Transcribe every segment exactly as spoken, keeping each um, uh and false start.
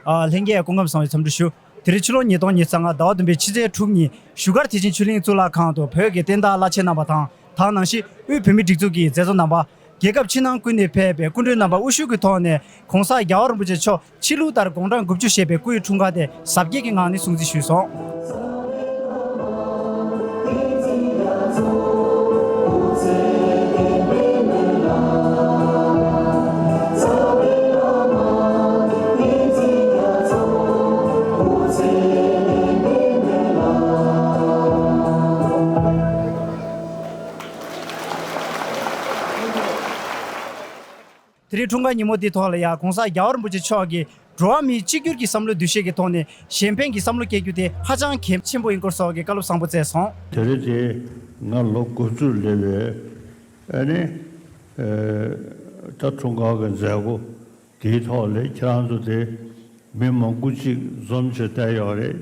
ཨ། ལྷན་རྒྱས་སྐུ་ཁམས་བཟང་བའི་འཚམས་འདྲི་ཞུ། དེ་རིང་ཕྱི་ལོ་ཉིས་སྟོང་ཉི་ཤུ་རྩ་ལྔ་ཟླ་བ་བདུན་པའི་ཕྱི་ཚེས་དྲུག་ཉིན་བཞུགས་སྒར་ཐེག་ཆེན་ཆོས་གླིང་གཙུག་ལག་ཁང་དུ་བོད་ཀྱི་བསྟན་བདག་བླ་ཆེན་རྣམ་པ་དང་། དེ་ནང་བཞིན་དབུས་བོད་མིའི་སྒྲིག་འཛུགས་ཀྱི་མཛད་གཙོ་རྣམ་པ། རྒྱལ་ཁབ་ཕྱི་ནང་ཀུན་ནས་ཕེབས་པའི་སྐུ་མགྲོན་རྣམ་པ་དབུ་བཞུགས་ཀྱི་ཐོག་ནས་༸གོང་ས་༸རྒྱལ་བ་རིན་པོ་ཆེ་མཆོག་ཕྱི་ལུགས་ལྟར་དགུང་གྲངས་དགུ་བཅུ་བཞེས་པའི་སྐུའི་འཁྲུངས་སྐར་དེ་གཟབ་རྒྱས་ཀྱི་ངང་ནས་སྲུང་བརྩི་ཞུས་སོང་། དེ་རིང་འཁྲུངས་སྐར་ཉིན་མོ་འདིའི་ཐོག་ལ་ཡང་༸གོང་ས་༸རྒྱལ་བ་རིན་པོ་ཆེ་མཆོག་གིས་འགྲོ་བ་མིའི་གཅིག་གྱུར་གྱི་བསམ་བློའི་འདུ་ཤེས་ཀྱི་ཐོག་ནས་གཞན་ཕན་གྱི་བསམ་བློ་སྐྱེ་རྒྱུ་དེ་ཧ་ཅང་གལ་ཆེན་པོ་ཡིན་སྐོར་སོགས་ཀྱི་བཀའ་སློབ་བཟང་པོ་སྩལ་སོང་། དེ་རིང་དེ་ང་ལོ་དགུ་བཅུར་སླེབས་པའི་ཨ་ནི་ཨེ་ད་འཁྲུངས་སྐར་གྱི་མཛད་སྒོ་དེའི་ཐོག་ལ་ཁྱེད་རང་ཚོ་དེ་མི་མང་པོ་ཅིག་འཛོམས་བྱས་བསྡད་ཡོད་རེད།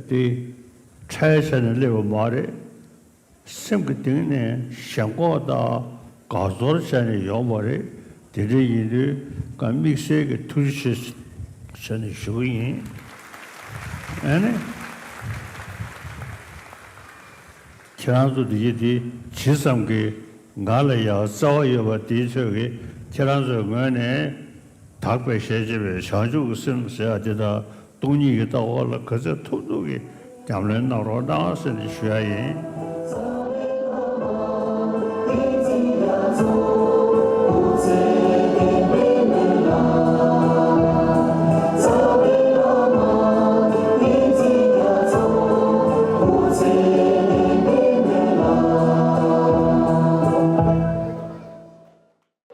དེ་ཁྲལ་བྱས་ནས་སླེབས་པ་མ་རེད། སེམས་ཀྱི་གཏིང་ནས་ཞེན་ཁོག་དང་དགའ་ཚོར་བྱས་ནས་ཡོང་བ་རེད། དེ་འདྲ་ཡིན་དུས་ང་དམིགས་བསལ་གྱི་ཐུགས་རྗེ་ཆེ་ཞུ་ནས་ཞུ་གི་ཡིན། ཨ་ནི། ཁྱེད་རང་ཚོ་འདི་ཡི་འདི་ཇི་ཙམ་གྱིས་ང་ལ་ཡང་རྩ་བ་ཡོད་པ་དེའི་ཚོད་ཀྱིས་ཁྱེད་རང་ཚོའི་ངོས་ནས་དག་པའི་ཞལ་བྱེད་པའི་བྱང་ཆུབ་ཀྱི་སེམས་ཟེར་ཡ་འདི་དང་སྟོང་ཉིད་ཀྱི་ལྟ་བ་ལ་ག་ཚོད་ཐུབ་ཐུབ་ཀྱིས་ཉམས་ལེན་གནང་རོགས་གནང་ཟེར་ནས་ཞུ་ཡ་ཡིན།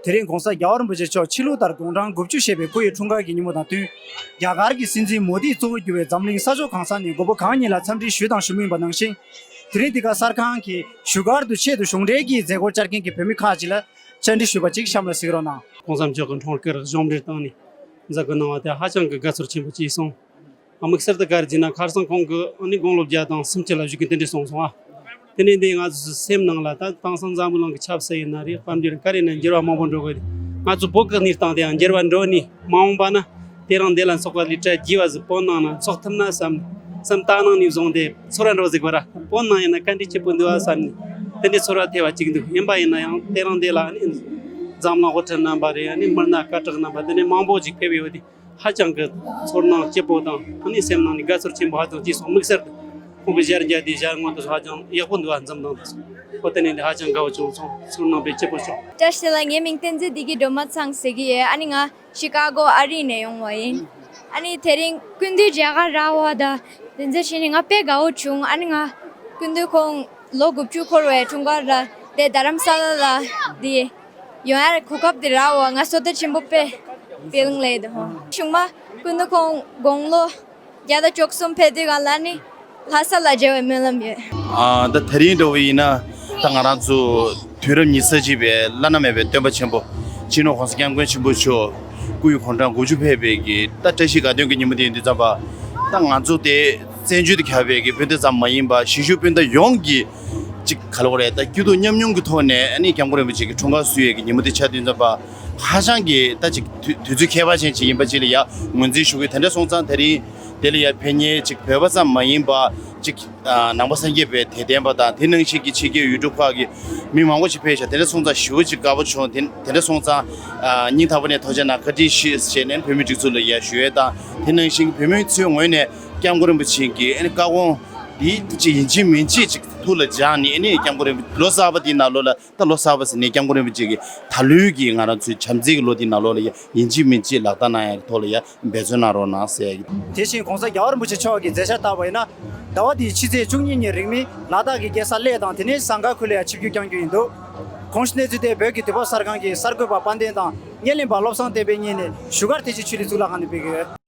དེ་རིང་༸གོང་ས་༸རྒྱལ་བ་རིན་པོ་ཆེ་མཆོག་ཕྱི་ལུགས་ལྟར་དགུང་གྲངས་དགུ་བཅུ་བཞེས་པའི་སྐུ་ཡི་འཁྲུངས་སྐར་གྱི་ཉིན་མོ་དང་བསྟུན། རྒྱ་གར་གྱི་སྲིད་འཛིན་མོ་དིས་གཙོ་བོ་གྱུར་བའི་འཛམ་གླིང་ས་ཕྱོགས་གང་ས་ནས་མགོན་པོ་གང་ཉིད་ལ་འཚམས་འདྲི་ཞུས་དང་ཞུ་མུས་ཡིན་པ་ནང་བཞིན། དེ་རིང་འདི་ག་གསར་ཁང་གིས་བཞུགས་སྒར་དུ་ཆེད་དུ་གཞུང་འབྲེལ་གྱི་མཛད་སྒོར་བཅར་མཁན་གྱི་བོད་མི་ཁག་ཅིག་ལ་བཅར་འདྲི་ཞུས་པ་ཅིག་གཤམ་ལ་གཟིགས་རོགས་གནང་། ༸གོང་ས་མཆོག་གི་འཁྲུངས་སྐར་གཞུང་འབྲེལ་བཏང་ནས་མཛད་སྒོ་གནང་བ་དེ་ཧ་ཅང་གི་དགའ་ཚོར་ཆེན་པོ་སྐྱེས་སོང་། དམིགས་བསལ་དུ་ག་རེ་བྱས་ན་ཁ་སང་ཁོང་གི་ཨ་ནི་དགུང་ལོ་བརྒྱ་དང་སུམ་ཅུ་ལ་བཞུགས་མཁན་དེ་འདྲ་སོང་སོང་ཨ། དེ་ནས་འདི་ང་ཚོའི་སེམས་ནང་ལ་ད་དེང་སང་འཛམ་བུ་གླིང་གི་ཆབ་སྲིད་ཡིན་ན་རེད། དཔལ་འབྱོར་ག་རེ་ཡིན་ན་འགྱུར་བ་མང་པོ་འགྲོ་གི་རེད། ང་ཚོ་བོད་ཀྱི་གནས་སྟངས་དེ་ཡང་འགྱུར་བ་འགྲོ་ནས་མ་འོངས་པ་ན་དེ་རིང་འདི་ལ་སོགས་པ་ལས་གྲྭ་རྒྱས་པ་ཟིག་བོད་ནང་ན་ཚོགས་ཐུབ་ན་བསམ་བསམ་ད་ནང་ནས་བཟུང་སྟེ་ཚོར་བ་འགྲོ་ཟིག་བ་ར། བོད་ནང་ཡིན་ན་ག་འདྲ་སྐྱིད་པོ་འདུག་ཨ་བསམ་ནས་དེ་འདྲའི་ཚོར་བ་ཐེབས་པ་ཅིག་འདུག་ཡིན་པ་ཡིན་ན་ཡང་དེ་རིང་འདི་ལ་ཨ་ནི་འཛམ་གླིང་དབུ་ཁྲིད་རྣམ་པ་རེད། ཨ་ནི་མི་སྣ་སྐད་གྲགས་རྣམ་པ་དེ་འདྲ་མང་པོ་ཅིག་ཕེབས་ཡོད་དེ། ཧ་ཅང་གི་ཚོར་སྣང་སྐྱིད་པོ་དང་ཨ་ནི་སེམས་ནང་ནས་དགའ་ཚོར་ཆེན་པོ་ཧ་ཅང་སྐྱེས་སོང་། དམིགས་བསལ་དུ་ཁོང་གི་ཞལ་མཇལ་དུས་ཞལ་ངོ་དུ་ཧ་ཅང་ཡག་པོ་འདུག་ཨ། འཛོམས་དང་དུ་སོང་། ཁོ་དེ་ནས་འདི་ཧ་ཅང་དགའ་བོ་བྱུང་སོང་། ཚོར་སྣང་དཔེ་སྐྱིད་པོ་བྱུང་། བཀྲ་ཤིས་བདེ་ལེགས། ངའི་མིང་བསྟན་འཛིན་བདེ་སྐྱིད་སྒྲོལ་མ་ཚང་ཟེར་གི་ཡོད། ཨ་ནི་ང་ཤི་ཀ་གོ་ཨ་རི་ནས་ཡོང་བ་ཡིན། ཨ་ནི་དེ་རིང་སྐུ་མདུན་མཇལ་ཁ་རག་པ་དང་དེ་ཚོ་བྱས་ནས་ང་དཔེ་དགའ་བོ་བྱུང་། ཨ་ནི་ང་སྐུ་མདུན་ཁོང་ལོ་དགུ་བཅུ་འཁོར་བའི་འཁྲུངས་སྐར་ལ་དེ་རྡ་རམ་ས་ལ་ལ་དེ་ཡོང་ཡར་གོ་སྐབས་དེ་རག་པ་ང་བསོད་བདེ་ཆེན་པོ་དཔེ་feeling ལས་དེ་ཧོ། གཞུག་མ་སྐུ་མདུན་ཁོང་དགུང་ལོ་བརྒྱ་དང་བཅུ་གསུམ་ཕེབས་དུས་གང་ལ་ནི་ལྷ་ས་ལ་མཇལ་བའི་སྨོན་ལམ་ཡོད། ཨ་ད་དེ་རིང་འདྲ་བོ་ཡིན་ན་ད་ང་རང་ཚོ་དུས་རབས་ཉི་ཤུ་རྩ་གཅིག་པའི་བླ་ན་མེད་པའི་སྟོན་པ་ཆེན་པོ་སྤྱི་ནོར་༸གོང་ས་༸སྐྱབས་མགོན་ཆེན་པོ་མཆོག་སྐུ་ཡི་དགུང་གྲངས་དགུ་བཅུ་ཕེབས་པའི་གི་ད་བཀྲ་ཤིས་དགའ་སྟོན་གྱི་ཉིན་མོ་དེ་ཡིན་དུས་ཙམ་པ། ད་ང་ཚོ་དེ་བཙན་བྱོལ་དུ་ཁྱབ་པའི་གི་སྤུན་ཟླ་ཙམ་མ་ཡིན་པ་གཞིས་བཞུགས་སྤུན་ཟླ་ཡོངས་ཀྱི་ཅིག་ག་ལ་བ་རེད། ད་སྐྱིད་སྡུག་མཉམ་མྱོང་གི་ཐོག་ནས་ཨ་ནི་༸སྐྱབས་མགོན་རིན་པོ་ཆེ་གི་འཁྲུངས་སྐར་བསུ་ཡས་ཀྱི་ཉིན་མོ་དེ་ཆགས་དུས་ཙམ་པ། ཧ་ཅང་གི་ད་ཅིག་དུས་དུས་ཚོད་ཁྱད་པར་ཅན་ཅིག་ཡིན་པ་ཅིག་ལ་ཡ་ངོས་འཛིན་ཞུ་གི། དེ་འདྲ་སོང་ཙང་དེ་རིང་དེ་ལ་ཡ་ཕེབས་མཁན་ཅིག་བོད་པ་ཙམ་མ་ཡིན་པ་ཅིག་ནང་པ་སངས་རྒྱས་པའི་དད་ལྡན་པ་དང་དེ་ནང་བཞིན་གྱི་ཕྱི་རྒྱལ་ཡུལ་གྲུ་ཁག་གི་མི་མང་པོ་ཞིག་ཕེབས་ཤག་དེ་འདྲ་སོང་ཙང་ཞེ་པོ་ཅིག་དགའ་པོ་བྱུང་། དེ་དེ་འདྲ་སོང་ཙང་སྙིང་ཐག་པ་ནས་ཐུགས་རྗེ་གནང་། བཀའ་དྲིན་ཆེ་ཞེས་ནས་བོད་མིའི་སྒྲིག་འཛུགས་ལ་ཡ་ཞུ་ཡས་དང་དེ་ནང་བཞིན་བོད་མི་ཚོའི་ངོས་ནས་༸སྐྱབས་མགོན་རིན་པོ་ཆེ་གི་ཨ་ནི་བཀའ་དགོངས་འདི་ཅིག་ཡིན་གཅིག་མིན་གཅིག་ཅིག་ཐུགས་ལ་འཇགས་ནས། ཨ་ནི་༸སྐྱབས་མགོན་རིན་པོ་ལོ་གསར་པ་འདིའི་ནང་ལོགས་ལ་ད་ལོ་གསར་པ་ཟེར་ནས་༸སྐྱབས་མགོན་རིན་པོ་ཆེ་གི་ད་ལོའི་གི་ང་རང་ཚོའི་བྱམས་བརྩེ་གི་ལོ་འདིའི་ནང་ལོགས་ལ་ཡ་ཡིན་གཅིག་མིན་གཅིག་ལག་བསྟར་གནང་ཡ་གི་ཐོག་ལ་ཡ་འབད་བརྩོན་གནང་རོགས་གནང་ཟེར་ཡ་གི། དེ་བཞིན་༸གོང་ས་༸རྒྱལ་བ་རིན་པོ་ཆེ་མཆོག་གི་མཛད་འཆར་ལྟར་བ་ཡིན་ན། ཟླ་བ་འདིའི་ཕྱི་ཚེས་བཅུ་གཉིས་ཉིན་རིང་མིན་ལ་དྭགས་ཀྱི་རྒྱལ་ས་གླེ་དང་དེ་ནས་ཟངས་དཀར་ཁུལ་ལ་ཡང་ཆིབས་བསྒྱུར་བསྐྱང་རྒྱུ་ཡིན་འདུག་གོང་ཞུས་གནས་ཚུལ་དེ་བོད་ཀྱི་དུས་བབ་གསར་ཁང་གི་གསར་འགོད་པ་དཔལ་ལྡན་དང་བརྙན་ལེན་པ་བློ་བཟང་བསྟན་འཕེལ་གཉིས་ནས་བཞུགས་སྒར་ཐེག་ཆེན་ཆོས་གླིང་གཙུག་ལག་ཁང་ནས་སྤེལ་གྱི་ཡོད།